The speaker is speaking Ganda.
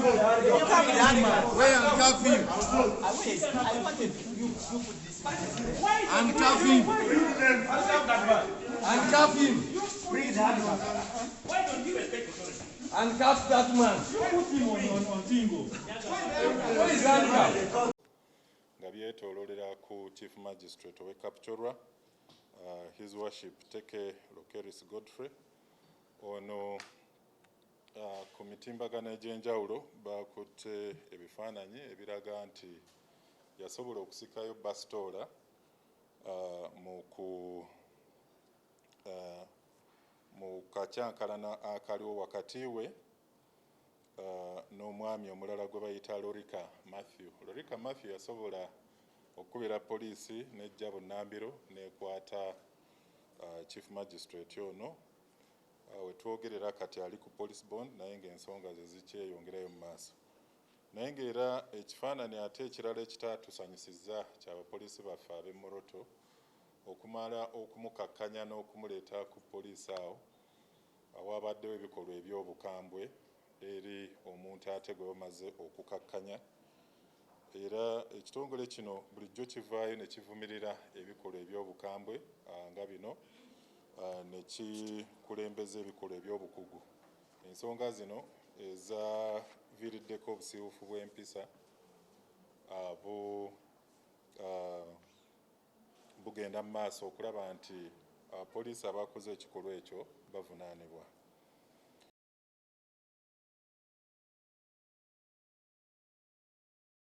Where handcuff him? Handcuff him. Handcuff him. Why don't you respect authority? Handcuff that man. You put him on Tingo. Where is handcuff? Nga byetoololera ku Chief Magistrate ow'e Kapchorwa, His Worship Teke Lokeris Godfrey. Ono ku mitimbagano egy'enjawulo bakutte ebifaananyi ebiraga nti yasobola okusikayo basitoola mu kakyankalana akaliwo wakati we n'omwami omulala gwe bayita Lorika Matthew. Lorika Matthew yasobola okukubira poliisi n'ejja bunnambiro n'ekwata Chief Magistrate ono. Wetwogerera kati ali ku police bond, naye ng'ensonga ze zikyeyongerayo mu maaso. Naye ng'era ekifaananyi ate ekirala ekitaatusanyusizza ky'abapoliisi baffe ab'e Moroto okumala okumukakkanya n'okumuleeta ku poliisi awo awabaddewo ebikolwa eby'obukambwe eri omuntu ate gwe bamaze okukakkanya. Era ekitongole kino bulijjo kivaayo ne kivumirira ebikolwa eby'obukambwe nga bino, ne kikulembeza ebikolwa eby'obukugu. Ensonga zino ezaviiriddeko obusiiwuufu bw'empisa bugenda mu maaso okulaba nti poliisi abakoze ekikolwa ekyo bavunaanibwa.